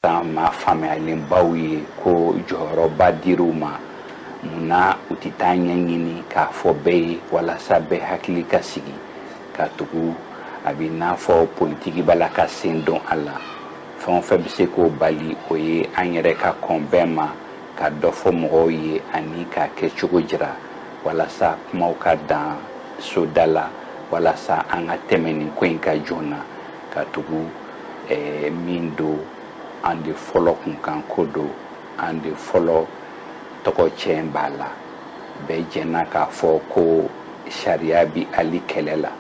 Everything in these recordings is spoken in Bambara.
Maa faamuyalenbaw ye ko jɔyɔrɔba dir'u ma, mun na u tɛ taa ɲɛɲini k'a fɔ bɛɛ ye walasa bɛɛ hakili ka sigi? Ka tugu a bɛ n'a fɔ politiki b'a la ka sen don a la. Fɛn o fɛn bɛ se k'o bali, o ye an yɛrɛ ka kɔn bɛɛ ma, ka dɔ fɔ mɔgɔw ye ani k'a kɛcogo jira walasa kumaw ka dan soda la, walasa an ka tɛmɛ nin ko in ka joona. Ka tugu min don, an de fɔlɔ kunkan ko don, an de fɔlɔ tɔgɔ tiɲɛ b'a la. Bɛɛ jɛnna k'a fɔ ko sariya bi hali kɛlɛ la.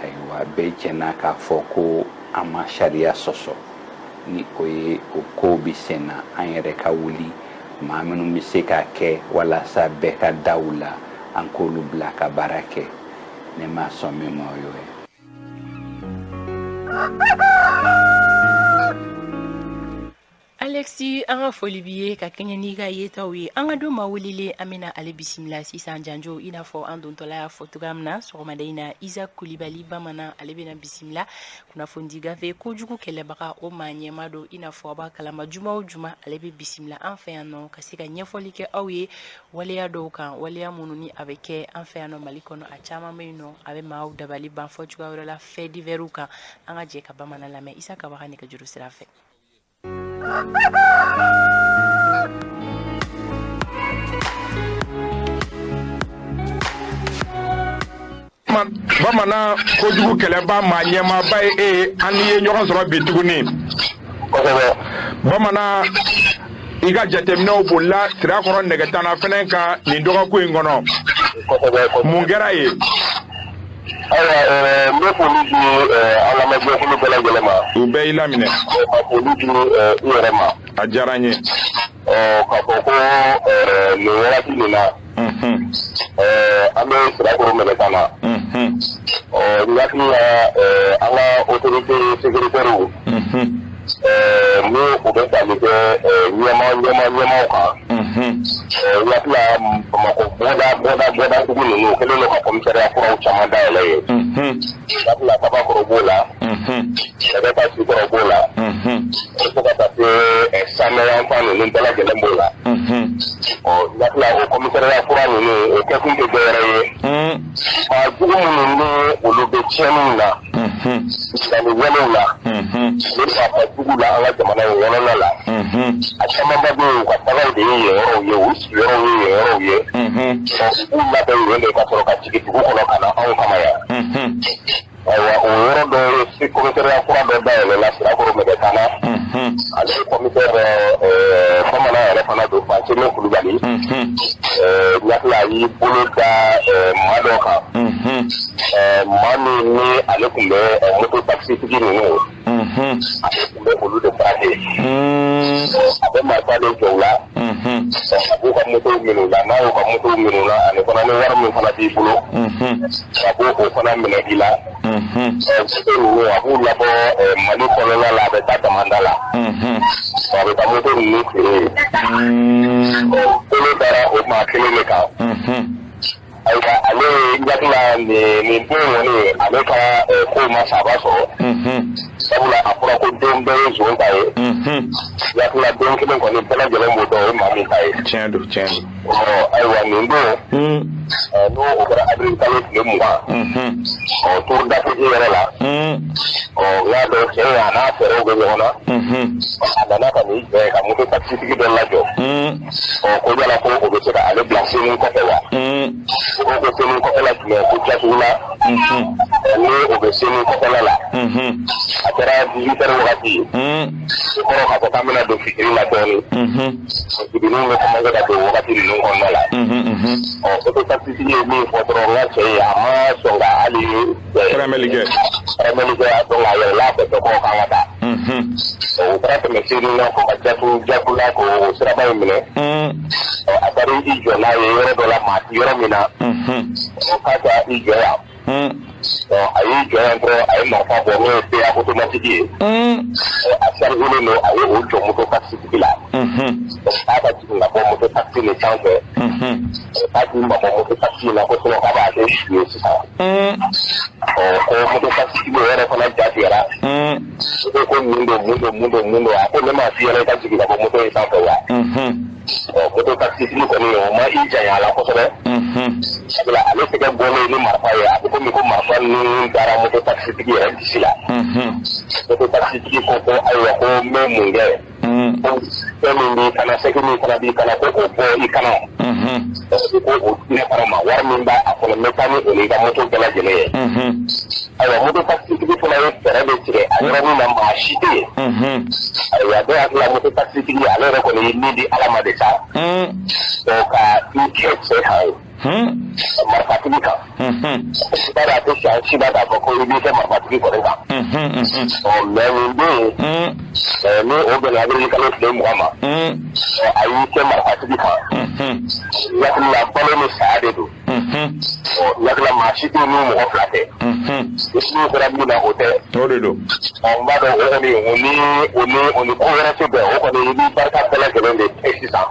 Ayiwa, bɛɛ jɛnna k'a fɔ ko an ma sariya sɔsɔ. Ni o ye, o kow bi sen na. An yɛrɛ ka wuli, maa minnu bɛ se k'a kɛ walasa bɛɛ ka da u la, an k'olu bila ka baara kɛ. Ne ma sɔn min ma, o y'o ye. Alexi, an ka foli b'i ye ka kɛɲɛ n'i ka yetaw ye. An ka don maa welelen, an bɛna ale bisimila sisan. Janjo, i n'a fɔ an dontɔla y'a fɔ cogoya min na sɔgɔmada in na, Isaac Kulibali Bamanan, ale bɛna bisimila, kunnafoni gafe kojugu kɛlɛbaga, o maa ɲɛma don. I n'a fɔ a b'a kalama, juma o juma ale bɛ bisimila an fɛ yan nɔ ka se ka ɲɛfɔli kɛ aw ye waleya dɔw kan, waleya minnu ni a bɛ kɛ an fɛ yan nɔ Mali kɔnɔ. A caman bɛ yen nɔ, a bɛ maaw dabali ban fɔ cogoya wɛrɛ la, fait divers kan. An ka jɛ ka Bamanan lamɛn Isa Kaba ka nɛgɛjuru sira fɛ. Bamanan kojugu kɛlɛba maa ɲɛmaaba ye e ye, an n'i ye ɲɔgɔn sɔrɔ bi tuguni. Bamanan, i ka jateminɛw bolila Sirakɔrɔ nɛgɛtana fɛnɛ kan nin dɔgɔkun in kɔnɔ. Mun kɛra yen? Ayiwa, n bɛ foli di an lamɛnjɛkulu bɛɛ lajɛlen ma. U bɛɛ y'i laminɛ. Ka foli di i yɛrɛ ma. A diyara n ye. K'a fɔ ko nin wagati nin na, an bɛ Sirakɔrɔ nɛgɛtana. N hakili la, an ka autorité sécuritaire ni u bɛ tali kɛ ɲɛma ɲɛma ɲɛmaw kan, n hakili la, Bamakɔ bɔda bɔda bɔda sugu ninnu kɛlen don ka commissariat kuraw caman dayɛlɛ yen. N hakili la, Kabakɔrɔ b'o la, Nɛgɛta Sikɔrɔ b'o la, fo ka taa se Samɛ yanfan ninnu bɛɛ lajɛlen b'o la. Ɔ, n hakili la, o commissariat kura ninnu, o kɛkun tɛ dɔwɛrɛ ye, maa jugu minnu ni olu bɛ tiɲɛniw na, binkanni walew la, olu marifa jugu la an ka jamana in kɔnɔna la, a camanba bɛ yen, u ka tagaw de ye yen yɔrɔw ye, u sigiyɔrɔw ye yen yɔrɔw ye. U b'u labɛn yen de ka sɔrɔ ka jigin dugu kɔnɔ ka na anw kama yan. Ayiwa, o yɔrɔ dɔ ye, commissariat kura dɔ dayɛlɛla Sirakɔrɔ Nɛgɛtana. Ale ye commissaire bamanan yɛrɛ fana don, Fancene Kulubali. N hakili la, a y'i bolo da maa dɔ kan, maa min ni ale tun bɛ moto taxitigi ninnu, ale tun bɛ olu de furakɛ. A bɛ marifa de jɔ u la, a b'u ka motow minɛ u la. N'a y'u ka motow minɛ u la, ani fana ni wari min fana b'i bolo, a b'o o fana minɛ i la. Moto ninnu, a b'u labɔ Mali kɔnɔna la, a bɛ taa damanda la, a bɛ taa moto ninnu feere yen. Bolo dara o maa kelen de kan. Ayiwa, ale, n hakili la, nin don kɔni, ale ka kow ma saba sɔrɔ, sabula a fɔra ko don bɛɛ ye zon ta ye. N hakili la, don kelen kɔni, bɛɛ lajɛlen b'o dɔn o ye maa min ta ye. Tiɲɛ don, tiɲɛ don. Ɔ ayiwa, nin don, n'o o kɛra avril kalo tile 20, ɔ, Tour d'Afrique yɛrɛ la, ɔ, n y'a dɔn cɛ in, a n'a fɛɛrɛw bɛ ɲɔgɔn na. A nana ka n'i jɔ yen ka moto taxitigi dɔ lajɔ. Ɔ, ko yala ko o bɛ se ka ale bila Senu kɔfɛ wa? O ko Senu kɔfɛla jumɛn? Ko Jatugula, ni o bɛ Senu kɔfɛla la. A kɛra 18 heures wagati ye, o kɔrɔ k'a fɔ k'an bɛna don fitiri la dɔɔnin. Fitiriw bɛ commencer ka don wagati ninnu kɔnɔna la. Ɔ, moto taxitigi ye min fɔ dɔrɔn, n ka cɛ ye, a ma sɔn ka hali kɛrɛmɛli kɛ. Kɛrɛmɛli kɛ, donc a yɛlɛla a fɛ kɔ k'an ka taa. O kɛra tɛmɛ Senu na fo ka Jatugula, k'o siraba in minɛ. Ɔ, a taara i jɔ n'a ye yɔrɔ dɔ la, maa ti yɔrɔ min na, o k'a ka i jɔ yan. Ɔ, a y'i jɔ yan dɔrɔn, a ye marifa bɔ, n'o ye PA automatique ye, a chargé don, a ye o jɔ moto taxitigi la. K'a ka jigin ka bɔ moto taxi nin sanfɛ. K'a k'i mabɔ moto taxi in na ko sinon k'a b'a kɛ su ye sisan. Ko moto taxi tigi yɛrɛ fana ja tigɛra. Ko mun don mun don mun don mun don, a ko ne m'a f'i ɲɛna i ka jigin ka bɔ moto in sanfɛ wa. Moto taxi tigi kɔni o ma i janya a la kosɛbɛ. Sabula ale tɛgɛ bɔlen ni marifa ye, a bɛ komi ko marifa ninnu dara moto taxi tigi yɛrɛ disi la. Moto taxi tigi ko ko ayiwa ko n bɛ mun kɛ. Ko fɛn min b'i kana, sɛki min fana b'i kana, ko o bɔ i kana. Ko o di ne fana ma, wari min b'a kɔnɔ n bɛ taa ni o n'i ka moto bɛɛ lajɛlen ye. Ayiwa moto taxi tigi fana ye fɛɛrɛ de tigɛ a yɔrɔnin na, maa si tɛ yen. Ayiwa dɔw hakili la moto taxi tigi ale yɛrɛ kɔni ye min di Ala ma de sa. Ka i kɛ cɛ kan ye. Marifatigi kan. Bari a tɛ siɲɛ si ba k'a fɔ ko i b'i kɛ marifatigi kɔni kan. Mais nin don ni o bɛnna avril kalo tile 20 ma, a y'i kɛ marifatigi kan. Hakili la balo ni saya de don. Hakili la maa si tɛ n'u mɔgɔ fila tɛ. Ni min kɛra min na o tɛ. O de don. N b'a dɔn o kɔni o ni ko wɛrɛ tɛ bɛn, o kɔni i b'i barika bɛɛ lajɛlen de kɛ sisan.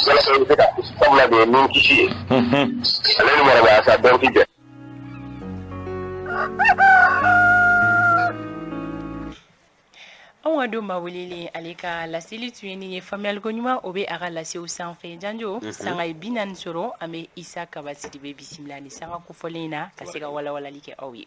Walasa i bɛ se ka sabula de ye min kisi ye. Ale ni marabaya sa dɔn ti jɛ. Anw ka don maa welelen ale ka laseli tun ye nin ye, faamuyaliko ɲuman o bɛ a ka lasew sanfɛ. Janjo sanga ye 40 sɔrɔ, an bɛ Isa Kaba Sidibe bisimila ni sanga kofɔlen in na ka se ka walawalali kɛ aw ye.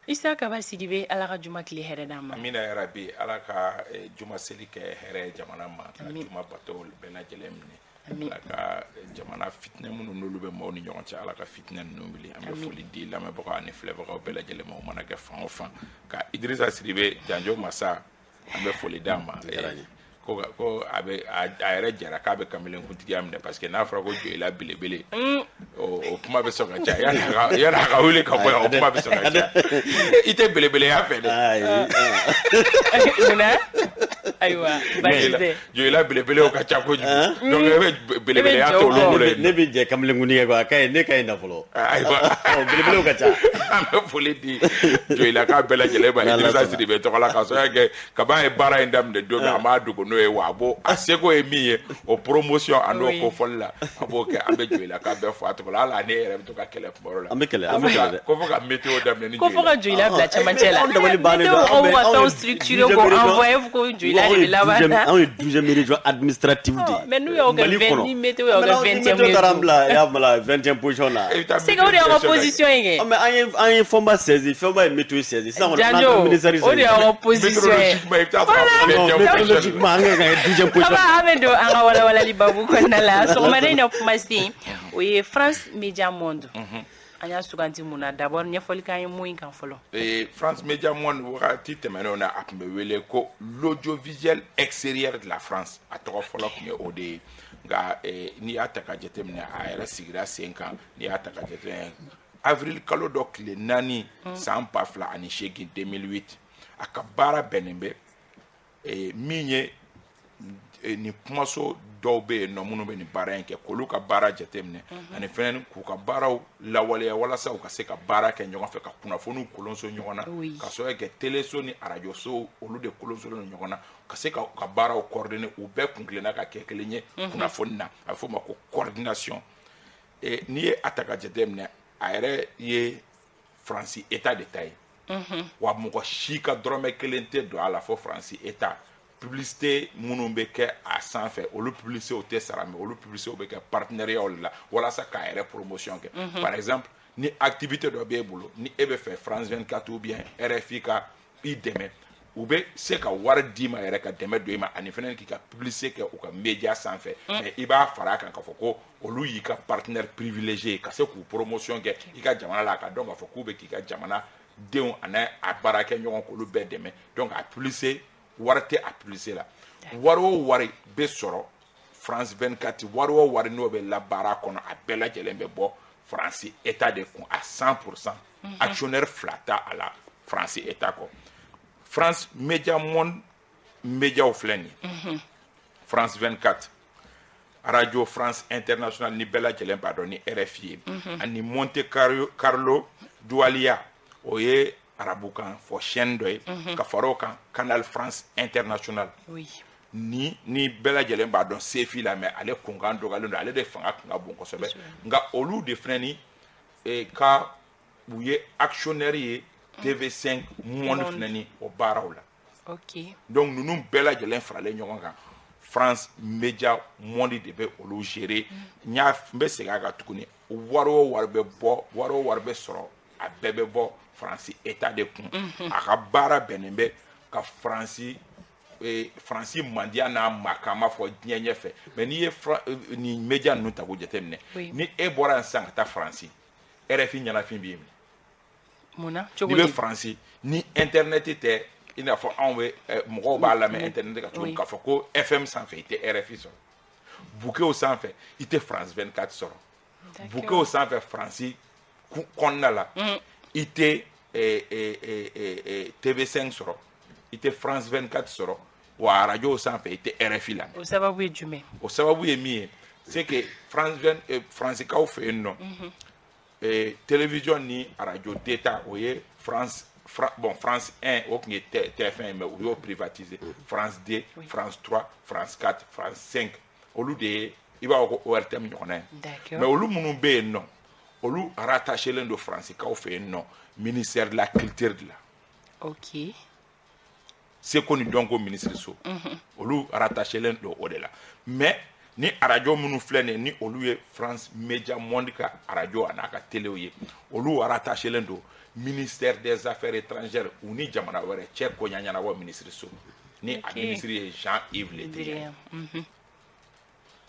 Isa Kaba Sidibe, Ala ka juma tile hɛrɛ d'an ma. Amina ya rabi, Ala ka juma seli kɛ hɛrɛ jamana ma, ka juma bato bɛɛ lajɛlen minɛ. Ala ka jamana fitinɛ minnu n'olu bɛ maaw ni ɲɔgɔn cɛ, Ala ka fitinɛ ninnu wuli. An bɛ foli di lamɛnbagaw ani filɛbagaw bɛɛ lajɛlen ma, o mana kɛ fan o fan. Ka Idrissa Sidibe Janjo Masa, an bɛ foli d'a ma. Ko a bɛ a yɛrɛ jara k'a bɛ kamelenkuntigiya minɛ, parce que n'a fɔra ko Joyila belebele, o kuma bɛ sɔn ka caya. Yanni a ka wuli ka bɔ yan, o kuma bɛ sɔn ka caya. I tɛ belebeleya fɛ dɛ. Munna? Ayiwa, baasi tɛ. Joyila belebelew ka ca kojugu. Donc e bɛ belebeleya t'olu bolo yen. Ne bɛ jɛ kamelenkuntigi kɔ, a ka ɲi, ne ka ɲi na fɔlɔ. Ayiwa, belebelew ka ca. An bɛ foli di Joyilaka bɛɛ lajɛlen ma, Idrissa Sidibe tɔgɔ la, k'a sababu kɛ kaban ye baara in daminɛ don min, a m'a dogo n'o ye, wa a b'o a seko ye min ye o promotion a n'o kofɔli la, a b'o kɛ. An bɛ Joyilaka bɛɛ fo a tɔgɔ la, hali ne yɛrɛ bɛ to ka kɛlɛ kuma dɔ la. An bɛ kɛlɛ, an bɛ kɛlɛ dɛ. Ko fo ka météo daminɛ ni Ko fo ka Joyila bila cɛmancɛ la. Anw dabali bannen don. Météo mɔgɔw ka fɛnw structuré k'o envoyé ko Joyila de bɛ laban na. Anw ye 12e région administrative de ye. Mais n'u y'aw kɛ 20, ni météo y'aw kɛ 20e ye. Météo taara an bila y'a bila 20e position na. C'est que o de y'aw ka position ye kɛ. Mais an ye Fɔnba saisi, Fɔnba ye météo saisi. Sisan kɔni Janjo, o de y'aw ka position ye. Météorologiquement, an kan ka kɛ 12e position. Kaba, an bɛ don an ka walawalali babu kɔnɔna la. Sɔgɔmada in na kumasen o ye France Media Monde. An y'a suganti mun na? D'abord ɲɛfɔli k'an ye mun in kan fɔlɔ. France Media Monde wagati tɛmɛnenw na, a tun bɛ wele ko l'audiovisuel extérieur de la France. A tɔgɔ fɔlɔ tun ye o de ye. Nka n'i y'a ta ka jateminɛ, a yɛrɛ sigira sen kan. N'i y'a ta ka jateminɛ, avril kalo dɔ tile 4 san 2008 2008, a ka baara bɛnnen bɛ min ye nin kumaso dɔw bɛ yen nɔ minnu bɛ nin baara in kɛ, k'olu ka baara jateminɛ ani fɛnɛ k'u ka baaraw lawaleya walasa u ka se ka baara kɛ ɲɔgɔn fɛ, ka kunnafoniw kolonso ɲɔgɔn na, ka sɔrɔ kɛ teleso ni arajoso olu de kolonsolen don ɲɔgɔn na, ka se ka u ka baaraw coordonner, u bɛɛ kun tilenna ka kɛ kelen ye kunnafoni na. A bɛ f'o ma ko coordination. N'i ye a ta ka jateminɛ, a yɛrɛ ye Faransi État de ta ye. Wa mɔgɔ si ka dɔrɔmɛ kelen tɛ don a la fo Faransi État. Publicité minnu bɛ kɛ a sanfɛ, olu publicité tɛ sara, mais olu publicité bɛ kɛ partenariat de la walasa k'a yɛrɛ promotion kɛ. Par exemple, ni activité dɔ b'e bolo, ni e bɛ fɛ France 24 ou bien RFI ka i dɛmɛ, u bɛ se ka wari d'i ma yɛrɛ ka dɛmɛ don i ma, ani fɛnɛ k'i ka publicité kɛ u ka média sanfɛ. Mais i b'a fara a kan k'a fɔ ko olu y'i ka partenaire privilégié ye, ka se k'u promotion kɛ i ka jamana la, ka dɔn k'a fɔ k'u bɛ k'i ka jamana denw ani a baarakɛ ɲɔgɔn k'olu bɛɛ dɛmɛ. Donc a publicité wari tɛ a publicité la. Wari o wari bɛ sɔrɔ France 24, wari o wari n'o bɛ labaara kɔnɔ, a bɛɛ lajɛlen bɛ bɔ Faransi État de kun à 100%. Actionnaire fila t'a a la Faransi État kɔ. France Media Monde médiaw filɛ nin ye. France 24, Radio France Internationale ni bɛɛ lajɛlen b'a dɔn ni RFI ye, ani Monte Carlo Doualiya, o ye arabukan fɔ chaîne dɔ ye, ka fara o kan Canal France International. Ni bɛɛ lajɛlen b'a dɔn CFI la, mais ale kunkan dɔgɔyalen don, ale de fanga kun ka bon kosɛbɛ. Nka olu de fana ni ka u ye actionnaire ye TV5 Monde fana ni o baaraw la. Donc ninnu bɛɛ lajɛlen faralen ɲɔgɔn kan, France Média Monde de bɛ olu gérer. N bɛ segin a kan tuguni, wari o wari bɛ bɔ, wari o wari bɛ sɔrɔ, a bɛɛ bɛ bɔ Faransi État de kun. A ka baara bɛnnen bɛ ka Faransi mandiya n'a makama fɔ diɲɛ ɲɛfɛ. Mais n'i ye nin média ninnu ta k'o jateminɛ, ni e bɔra yan sisan ka taa Faransi, RFI ɲɛnafin b'i minɛ. Munna? N'i bɛ Faransi, ni internet tɛ, i n'a fɔ anw bɛ mɔgɔw b'a lamɛn internet kan cogo min, k'a fɔ ko FM sanfɛ i tɛ RFI sɔrɔ, bouquetw sanfɛ i tɛ France 24 sɔrɔ, bouquetw sanfɛ Faransi kɔnɔna la i tɛ TV5 sɔrɔ, i tɛ France 24 sɔrɔ, wa arajow sanfɛ i tɛ RFI lamɛn. O sababu ye jumɛn? O sababu ye min ye, c'est que France 20 Faransi-kaw fɛ yen nɔ, télévision ni arajo d'État, o ye France 1 o tun ye TF1 ye, mais u y'o privatiser. France 2, France 3, France 4, France 5, olu de ye i b'a fɔ ko ORTM ɲɔgɔnna ye. Mais olu minnu bɛ yen nɔ, olu rattachelen don Faransi-kaw fɛ yen nɔ ministère de la culture de la. Seko ni dɔnko ministre so, olu rattachelen don o de la. Mais ni arajo minnu filɛ nin ye, ni olu ye France Média Monde ka arajo a n'a ka téléw ye, olu rattachelen don ministère des affaires étrangères, u ni jamana wɛrɛ cɛ koɲa ɲɛnabɔ ministre so, ni a ministre ye Jean-Yves Le Drian.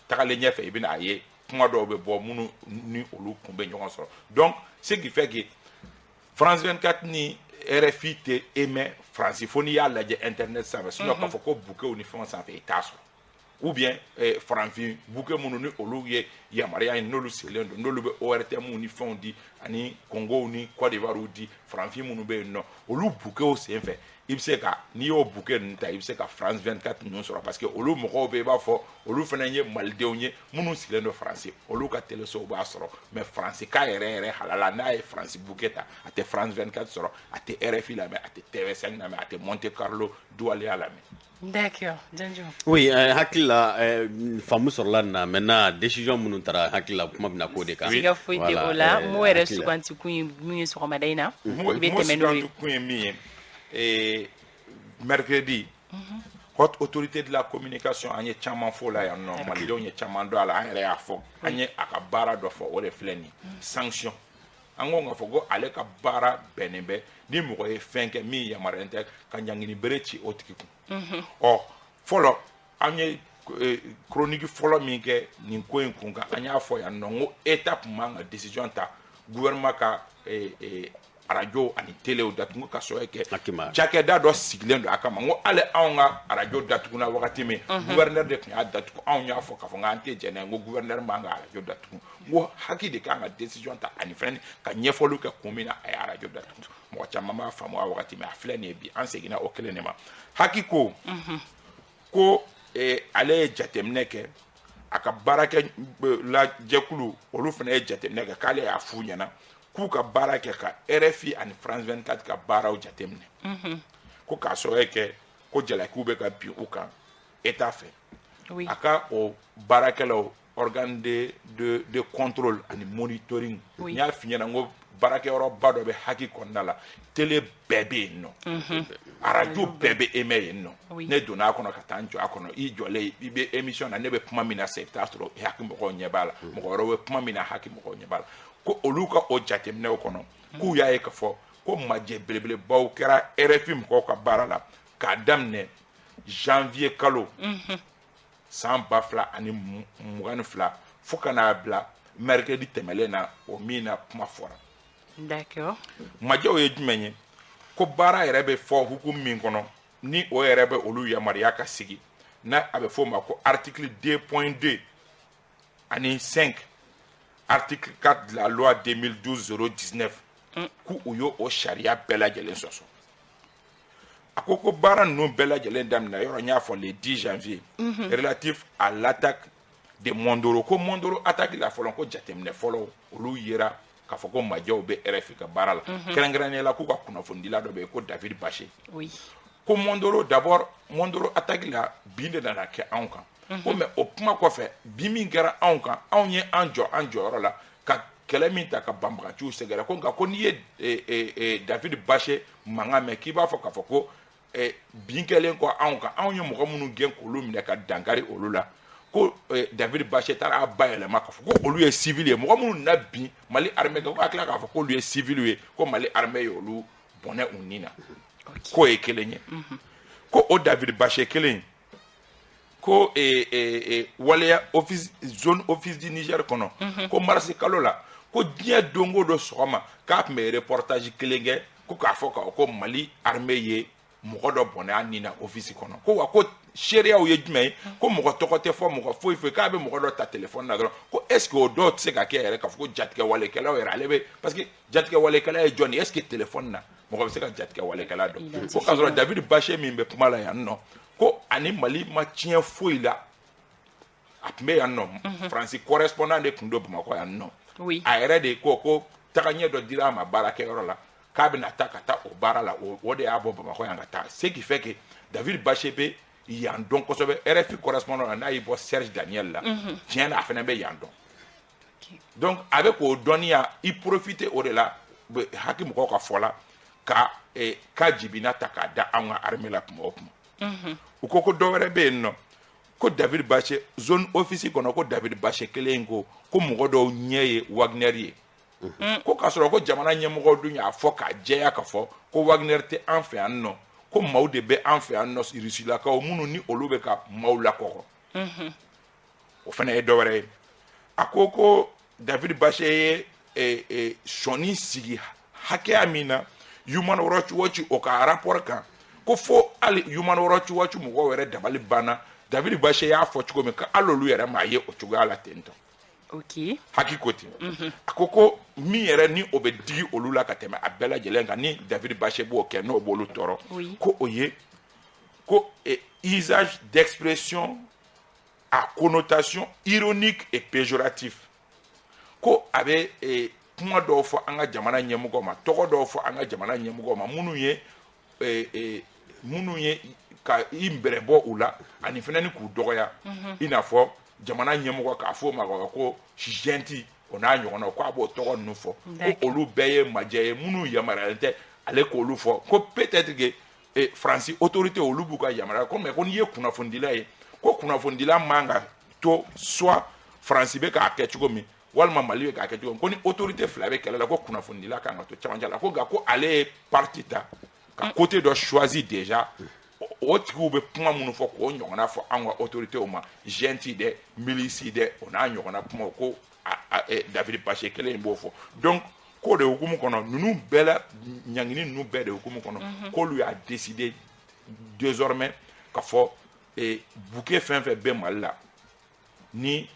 Tagalen ɲɛfɛ i bɛna a ye kuma dɔw bɛ bɔ minnu ni olu kun bɛ ɲɔgɔn sɔrɔ. Donc ce qui fait que France 24 ni RFI tɛ émet Faransi fo n'i y'a lajɛ internet sanfɛ, sinon k'a fɔ ko bouquetw ni fɛnw sanfɛ i t'a sɔrɔ. Ou bien farafin bouquet minnu ni olu ye yamaruya ye, n'olu sigilen don, n'olu bɛ ORTM ni fɛnw di, ani Congo ni Côte d'Ivoire di, farafin minnu bɛ yen nɔ, olu bouquetw senfɛ i bɛ se ka, n'i y'o bouquet ninnu ta, i bɛ se ka France 24 ninnu sɔrɔ, parce que olu mɔgɔw bɛ i b'a fɔ olu fana ye malidenw ye minnu sigilen don Faransi, olu ka télésow b'a sɔrɔ. Mais Faransi ka yɛrɛ yɛrɛ halala, n'a ye Faransi bouquet ta, a tɛ France 24 sɔrɔ, a tɛ RFI lamɛn, a tɛ TV5 lamɛn, a tɛ Monte Carlo Doualiya lamɛn. D'accord, Janjo. Oui, hakili la faamu sɔrɔla nin na. Maintenant décision minnu taara, hakili la kuma bɛna k'o de kan. Siga foyi tɛ o la. Mot yɛrɛ suganti kun ye min ye sɔgɔmada in na, i bɛ tɛmɛ n'o ye. Mot suganti kun ye min ye, mercredi, haute autorité de la communication, an ye caman fɔ o la yan nɔ, malidenw ye caman dɔn a la, an yɛrɛ y'a fɔ, an ye a ka baara dɔ fɔ, o de filɛ nin ye, sanction. An ko k'a fɔ ko ale ka baara bɛnnen bɛ ni mɔgɔ ye fɛn kɛ min yamaruyalen tɛ, ka ɲangini bere ci o tigi kun. Ɔ fɔlɔ an ye chronique fɔlɔ min kɛ nin ko in kun kan, an y'a fɔ yan nɔ n ko État tun man ka décision ta gouvernement ka arajo ani téléw datugu ka sɔrɔ kɛ cakɛda dɔ sigilen don a kama. N ko hali anw ka arajo datuguna wagati min, gouverneur de tun y'a datugu, anw y'a fɔ k'a fɔ k'an tɛ jɛn n'a ye, n ko gouverneur man ka arajo datugu, n ko HAC de kan ka décision ta ani fɛnɛ ka ɲɛfɔliw kɛ kun min na a ye arajo datugu. Mɔgɔ caman b'a faamu a wagati min, a filɛ nin ye bi, an seginna o kelen de ma. HAC ko ko ale ye jateminɛ kɛ, a ka baarakɛ la jɛkulu olu fana ye jateminɛ kɛ, k'ale y'a f'u ɲɛna k'u ka baara kɛ ka RFI ani France 24 ka baaraw jateminɛ, ko k'a sababu kɛ ko jalakiw bɛ ka bin u kan État fɛ. A ka o baarakɛlaw organe de contrôle ani monitoring, n y'a f'i ɲɛna n ko baarakɛyɔrɔba dɔ bɛ HAC kɔnɔna la, télé bɛɛ bɛ yen nɔ, arajo bɛɛ bɛ émet yen nɔ. Ne donna a kɔnɔ ka taa n jɔ a kɔnɔ, i jɔlen i bɛ émission na, ne bɛ kuma min na sisan, i bɛ taa sɔrɔ HAC mɔgɔw ɲɛ b'a la, mɔgɔ wɛrɛw bɛ kuma min na HAC mɔgɔw ɲɛ b'a la. Ko olu ka o jateminɛw kɔnɔ, k'u y'a ye k'a fɔ ko majɛ belebelebaw kɛra RFI mɔgɔw ka baara la k'a daminɛ janvier kalo san 2022 fo ka n'a bila mercredi tɛmɛlen na, o min na kuma fɔra. D'accord. Majɛw ye jumɛn ye? Ko baara yɛrɛ bɛ fɔ hukumu min kɔnɔ, ni o yɛrɛ bɛ olu yamaruya ka sigi, n'a a bɛ f'o ma ko article 2.2 ani 5, article 4 de la loi 2012-019, k'u y'o o sariya bɛɛ lajɛlen sɔsɔ. A ko ko baara ninnu bɛɛ lajɛlen daminɛ yɔrɔ n y'a fɔ le 10 janvier, relatif à l'attaque de Mondoro, ko Mondoro attaque la fɔlɔ, ko jateminɛ fɔlɔ olu yera k'a fɔ ko majɛw bɛ RFI ka baara la, kɛrɛnkɛrɛnnenya la k'u ka kunnafonidila dɔ bɛ yen ko David Baché. Ko Mondoro, d'abord Mondoro attaque la, bin de nana kɛ anw kan. Ko mais o kuma kɔfɛ, bin min kɛra anw kan, anw ye an jɔ an jɔyɔrɔ la ka kɛlɛ min ta ka banbaganciw sɛgɛrɛ. Ko nka ko n'i ye David Baché mankan mɛn, k'i b'a fɔ k'a fɔ ko bin kɛlen kɔ anw kan, anw ye mɔgɔ minnu gɛn k'olu minɛ ka dankari olu la, ko David Baché taara a bayɛlɛma k'a fɔ ko olu ye civil ye, mɔgɔ minnu na bin Mali armée kan, ko a tila k'a fɔ k'olu ye civil ye, ko Mali armée ye olu bɔnɛ u ni na. K'o ye kelen ye. Ko o David Baché kelen, ko waleya office, zone Office du Niger kɔnɔ, ko marisi kalo la, ko diɲɛ don o don sɔgɔma k'a tun bɛ reportage kelen kɛ, ko k'a fɔ k'a ko Mali armée ye mɔgɔ dɔ bɔnɛ a ni na office kɔnɔ. Ko wa ko seereyaw ye jumɛn ye? Ko mɔgɔ tɔgɔ tɛ fɔ, mɔgɔ foyi foyi, k'a bɛ mɔgɔ dɔ ta téléphone na dɔrɔn. Ko est ce que o dɔw tɛ se ka kɛ yɛrɛ k'a fɔ ko jatigɛwalekɛlaw yɛrɛ ale bɛ, parce que jatigɛwalekɛla ye jɔn ye? Est ce que téléphone na mɔgɔ bɛ se ka jatigɛwalekɛla dɔn? Ko k'a sɔrɔ David Baché min bɛ kuma la yan nɔ, ko ani Mali ma tiɲɛ foyi la, a tun bɛ yan nɔ, Faransi correspondant de tun don Bamakɔ yan nɔ. A yɛrɛ de ko ko tagaɲɛ dɔ dira a ma baarakɛyɔrɔ la, k'a bɛna taa ka taa o baara la, o de y'a bɔ Bamakɔ yan ka taa. Ce qui fait que David Baché bɛ yan dɔn kosɛbɛ. RFI correspondant la, n'a y'i bɔ Serge Daniel la, tiɲɛ na a fana bɛ yan dɔn. Donc a bɛ k'o dɔnniya i profiter o de la, HAC mɔgɔw ka fɔ la, ka ka jibina ta k'a da anw ka armée la kuma o kuma. U ko ko dɔ wɛrɛ bɛ yen nɔ, ko David Baché zone office kɔnɔ, ko David Baché kelen ko ko mɔgɔ dɔw ɲɛ ye Wagner ye. Ko k'a sɔrɔ ko jamana ɲɛmɔgɔw dun y'a fɔ k'a jɛya k'a fɔ ko Wagner tɛ an fɛ yan nɔ, ko maaw de bɛ an fɛ yan nɔ, Rusilakaw minnu ni olu bɛ ka maaw lakɔgɔ. O fana ye dɔ wɛrɛ ye. A ko ko David Baché ye sɔnni sigi hakɛya min na Human Rights Watch o ka rapport kan, ko fo hali Human Rights Watch mɔgɔw yɛrɛ dabali banna. David Baché y'a fɔ cogo min, ko hali olu yɛrɛ m'a ye o cogoya la ten tɔ. HAC ko ten. A ko ko min yɛrɛ ni o bɛ digi olu la ka tɛmɛ a bɛɛ lajɛlen kan, ni David Baché b'o kɛ, n'o b'olu tɔɔrɔ, ko o ye ko usage d'expression à connotation ironique et péjoratif. Ko a bɛ kuma dɔw fɔ an ka jamana ɲɛmɔgɔw ma, tɔgɔ dɔw fɔ an ka jamana ɲɛmɔgɔw ma, minnu ye ka i bɛrɛ bɔ u la ani fana ni k'u dɔgɔya, i n'a fɔ jamana ɲɛmɔgɔ k'a fɔ o ma ko junte, o n'a ɲɔgɔnnaw, k'a b'o tɔgɔ ninnu fɔ, ko olu bɛɛ ye majɛ ye minnu yamaruyalen tɛ ale k'olu fɔ. Ko peut-être que Faransi autorité olu b'u ka yamaruya ko, mais ko n'i ye kunnafonidila ye, ko kunnafonidila man ka to soit Faransi bɛ k'a kɛ cogo min, walima Mali bɛ k'a kɛ cogo min, ko ni autorité fila bɛ kɛlɛ la, ko kunnafonidila kan ka to cɛmancɛ la. Ko nka ko ale ye parti ta ka côté dɔ choisi déjà, o tigiw bɛ kuma minnu fɔ k'o ɲɔgɔnna fɔ anw ka autorités ma, junte dɛ, milice dɛ, o n'a ɲɔgɔnna kumaw, ko David Baché kelen in b'o fɔ. Donc k'o de hukumu kɔnɔ, ninnu bɛɛ la, ɲangini ninnu bɛɛ de hukumu kɔnɔ, k'olu y'a décider désormais ka fɔ bouquet fɛn fɛn bɛ Mali la, ni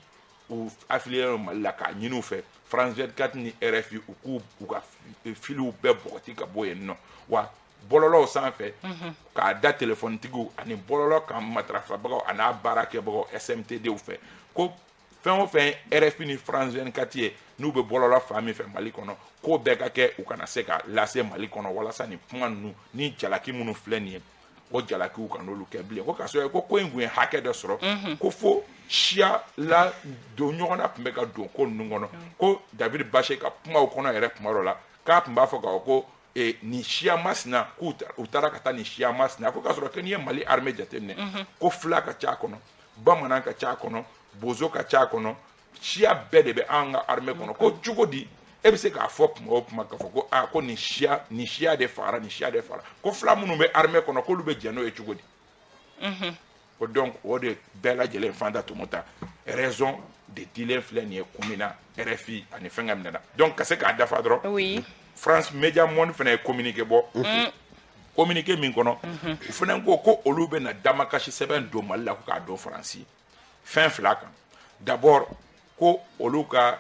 u affilié don Mali la, k'a ɲini u fɛ France 24 ni RFI, u k'u u ka filiw bɛɛ bɔgɔti ka bɔ yen nɔ, wa bɔlɔlɔw sanfɛ, k'a da telefɔnitigiw ani bɔlɔlɔ kan matarafabagaw a n'a baarakɛbagaw SMTDw fɛ, ko fɛn o fɛn RFI ni France 24 ye, n'u bɛ bɔlɔlɔ fan min fɛ Mali kɔnɔ, k'o bɛɛ ka kɛ u kana se ka lase Mali kɔnɔ, walasa nin kuma ninnu ni jalaki minnu filɛ nin ye, o jalakiw ka n'olu kɛ bilen. Ko k'a sɔrɔ ko in kun ye hakɛ dɔ sɔrɔ, ko fo siya la don ɲɔgɔn na tun bɛ ka don ko ninnu kɔnɔ. Ko David Baché ka kumaw kɔnɔ yɛrɛ, kuma dɔ la, k'a tun b'a fɔ k'a fɔ ko nin siya masina, k'u u taara ka taa nin siya masina. Ko k'a sɔrɔ ko n'i ye Mali armée jateminɛ, ko fila ka ca a kɔnɔ, bamanan ka ca a kɔnɔ, bozo ka ca a kɔnɔ, siya bɛɛ de bɛ an ka armée kɔnɔ. Ko cogo di e bɛ se k'a fɔ kuma o kuma k'a fɔ ko aa, ko nin siya, nin siya de fagara, nin siya de fagara? Ko fila minnu bɛ armée kɔnɔ, k'olu bɛ jɛn n'o ye cogo di? Ko donc o de bɛɛ lajɛlen fanta tɔmɔta raison de dilen filɛ nin ye kun min na RFI ani fɛnkɛ minɛna. Donc ka se k'a dafa dɔrɔn, France Media Monde fana ye communiqué bɔ, communiqué min kɔnɔ u fana ko ko olu bɛna damakasi sɛbɛn don Mali la, ko k'a don Faransi fɛn fila kan. D'abord, ko olu ka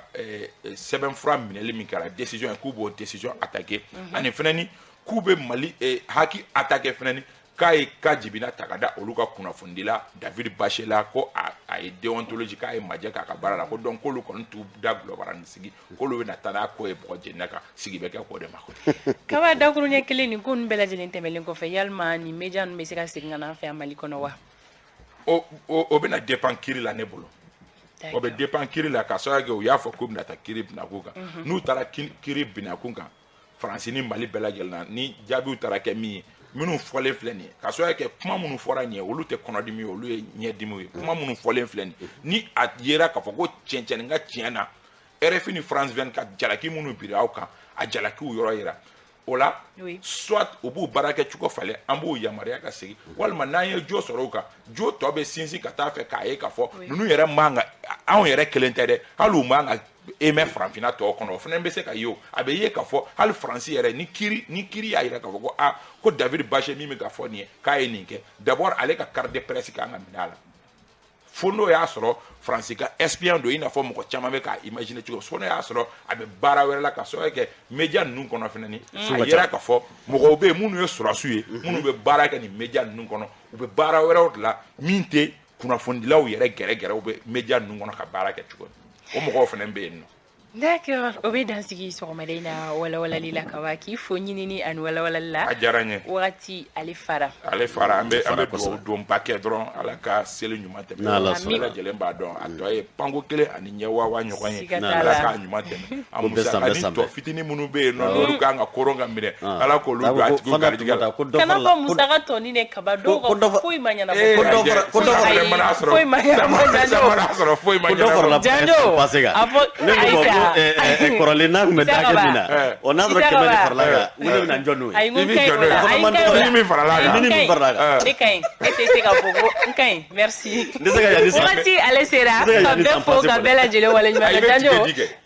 sɛbɛnfura minɛli min kɛra décision ye, k'u b'o décision attaquer, ani fana ni k'u bɛ Mali HAC attaquer fana ni K'a ye ka jibina ta ka da olu ka kunnafonidila David Baché la, ko a ye déontologie, k'a ye majɛ k'a ka baara la, ko donc k'olu kɔni t'u da gulɔbara sigi, k'olu bɛna taa n'a ko ye bɔgɔ jenina kan, sigi bɛ kɛ k'o de ma. Kaba, dakuruɲɛ kelen, nin ko ninnu bɛɛ lajɛlen tɛmɛlen kɔfɛ, yalima nin média ninnu bɛ se ka segin ka na an fɛ yan Mali kɔnɔ wa? O bɛna dépend kiiri la ne bolo. O bɛ dépend kiiri la, ka sababu kɛ u y'a fɔ k'u bɛna taa kiiri binakun kan. N'u taara kiiri binakun kan Faransi ni Mali bɛɛ lajɛlen na, ni jaabiw taara kɛ min ye, minnu fɔlen filɛ nin ye, ka sababu kɛ kuma minnu fɔra nin ye, olu tɛ kɔnɔdimi ye, olu ye ɲɛdimiw ye. Kuma minnu fɔlen filɛ nin ye, ni a yera k'a fɔ ko tiɲɛ ka tiɲɛ na, RFI ni France 24 jalaki minnu biri aw kan, a jalakiw yɔrɔ yira o la, soit u b'u baara kɛcogo falen, an b'u yamaruya ka segin, walima n'an ye jo sɔrɔ u kan, jo tɔ bɛ sinsin ka taa fɛ k'a ye k'a fɔ ninnu yɛrɛ man ka, anw yɛrɛ kelen tɛ dɛ, hali u man ka émet farafinna tɔw kɔnɔ, o fana bɛ se ka ye. O a bɛ ye k'a fɔ hali Faransi yɛrɛ, ni kiiri y'a jira k'a fɔ ko aa, ko David Baché min bɛ ka fɔ nin ye, k'a ye nin kɛ, d'abord ale ka carte de presse kan ka minɛ a la, fo n'o y'a sɔrɔ Faransi ka espion don, i n'a fɔ mɔgɔ caman bɛ k'a imaginer cogo, fo n'o y'a sɔrɔ a bɛ baara wɛrɛ la, ka sababu kɛ média ninnu kɔnɔ fana, ni a yera k'a fɔ mɔgɔw bɛ yen minnu ye sɔrɔdasiw ye, minnu bɛ baara kɛ nin média ninnu kɔnɔ, u bɛ baara wɛrɛw de la min tɛ kunnafonidilaw yɛrɛ gɛrɛgɛrɛw bɛ média ninnu kɔnɔ ka baara kɛ cogo min, o mɔgɔw fana bɛ yen nɔ. D'accord, o bɛ dan sigi sɔgɔmada in na walawalali la. Kaba, k'i fo ɲinini ani walawalali la. A diyara n ye. Wagati ale fara. Ale fara. An bɛ dugawu donba kɛ dɔrɔn, Ala ka seli ɲuman tɛmɛ. Bɛɛ lajɛlen b'a dɔn, a tɔ ye panko kelen ani ɲɛ waawa ɲɔgɔn ye. Ala k'a ɲuman tɛmɛ. A musaka ni tɔ fitinin minnu bɛ yen nɔ, n'olu kan ka koron ka minɛ, Ala k'olu don a tigiw garijɛgɛ la. Kana fɔ musaka tɔnin de, Kaba, dɔw ka foyi ma ɲɛnabɔ. Ko dɔ fara, foyi ma ɲɛnabɔ, sɔrɔ foyi ma ɲɛnabɔ. Janjo, a fɔ Ayisa. Kɔrɔlen n'a tun bɛ da kɛ min na, o n'a sɔrɔ 100 de farala kan, n ko ne bɛna n jɔ n'o ye. Ayi, n ko n ka ɲi o la. Ayi, n ka ɲi o la. Ni min farala kan. Ni min farala kan. Ne ka ɲi, e tɛ se k'a fɔ ko n ka ɲi, merci. N tɛ se ka yanni san. Wagati ale sera ka bɛɛ fo ka bɛɛ lajɛlen waleɲuman dɔn. Janjo,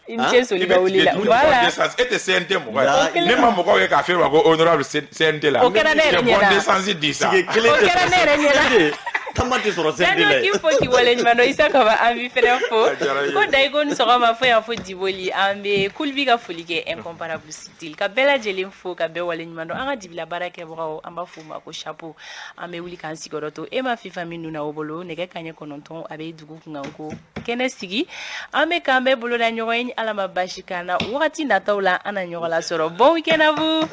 i ni ce soli ka wuli la. Voilà, e tɛ CNT mɔgɔ ye, ne ma mɔgɔw ye k'a f'e ma ko honorable CNT la. O kɛra ne yɛrɛ ɲɛna. Bon d'essence di sa. O kɛra ne yɛrɛ ɲɛna. Tama tɛ sɔrɔ CNT la. Janjo, k'i fo k'i waleɲuman dɔn. Isa Kaba, an b'i fɛnɛ fo. Ko Dayiko ni sɔgɔma fo yan fo Diboli, an bɛ Kulubi ka foli kɛ, incomparable style, ka bɛɛ lajɛlen fo ka bɛɛ waleɲuman dɔn. An ka dibila baara kɛbagaw, an b'a f'u ma ko chapeau. An bɛ wuli k'an sigiyɔrɔ to e ma fifa min na o bolo nɛgɛ kanɲɛ 9, a bɛ dugu kunkanko kɛnɛ sigi. An bɛ k'an bɛɛ boloda ɲɔgɔn ye, ni Ala ma basi k'an na, wagati nataw la an na ɲɔgɔn lasɔrɔ. Bon week-end à vous.